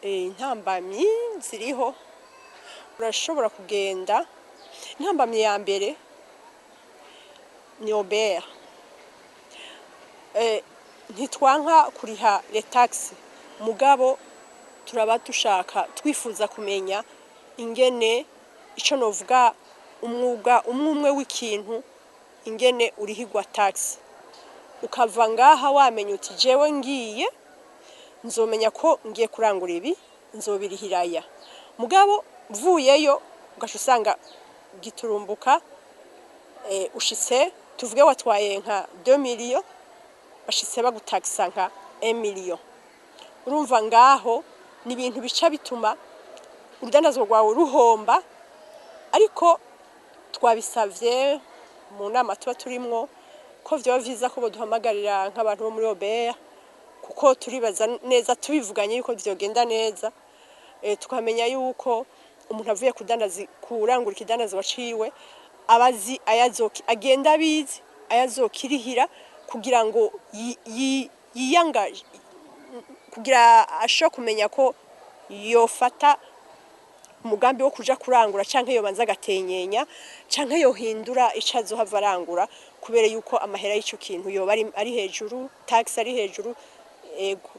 Intambamyi ziriho, urashobora kugenda. Intambamyi ya mbere ni OBR. Ntitwanka kuriha les taxes, mugabo turaba dushaka, twifuza kumenya ingene ico novuga umwuga umwe umwe w'ikintu ingene urihigwa taxe, ukava ngaha wamenya uti: "Jewe ngiye nzomenya ko ngiye kurangura ibi, nzobirihiraya." Mugabo mvuyeyo ugaca usanga giturumbuka, ushitse, tuvuge watwaye nka 2 millions, bashitse bagutaxa nka 1 million. Urumva ngaho ni ibintu bica bituma urudandazwa rwawe ruhomba. Ariko twabisavye mu nama tuba turimwo ko vyoba vyiza ko boduhamagarira nk'abantu bo muri OBR, kuko turibaza neza tubivuganye yuko vyogenda neza, tukamenya yuko umuntu avuye kudandaza, kurangura ikidandazwa ciwe, abazi ayazoki agenda abizi ayazokirihira, kugira ngo yiyangaje, kugira ashobore kumenya ko yofata umugambi wo kuja kurangura canke yobanza agatenyenya canke yohindura ico azohava arangura, kubera yuko amahera y'ico kintu yoba ari hejuru, taxe ari hejuru. Ego.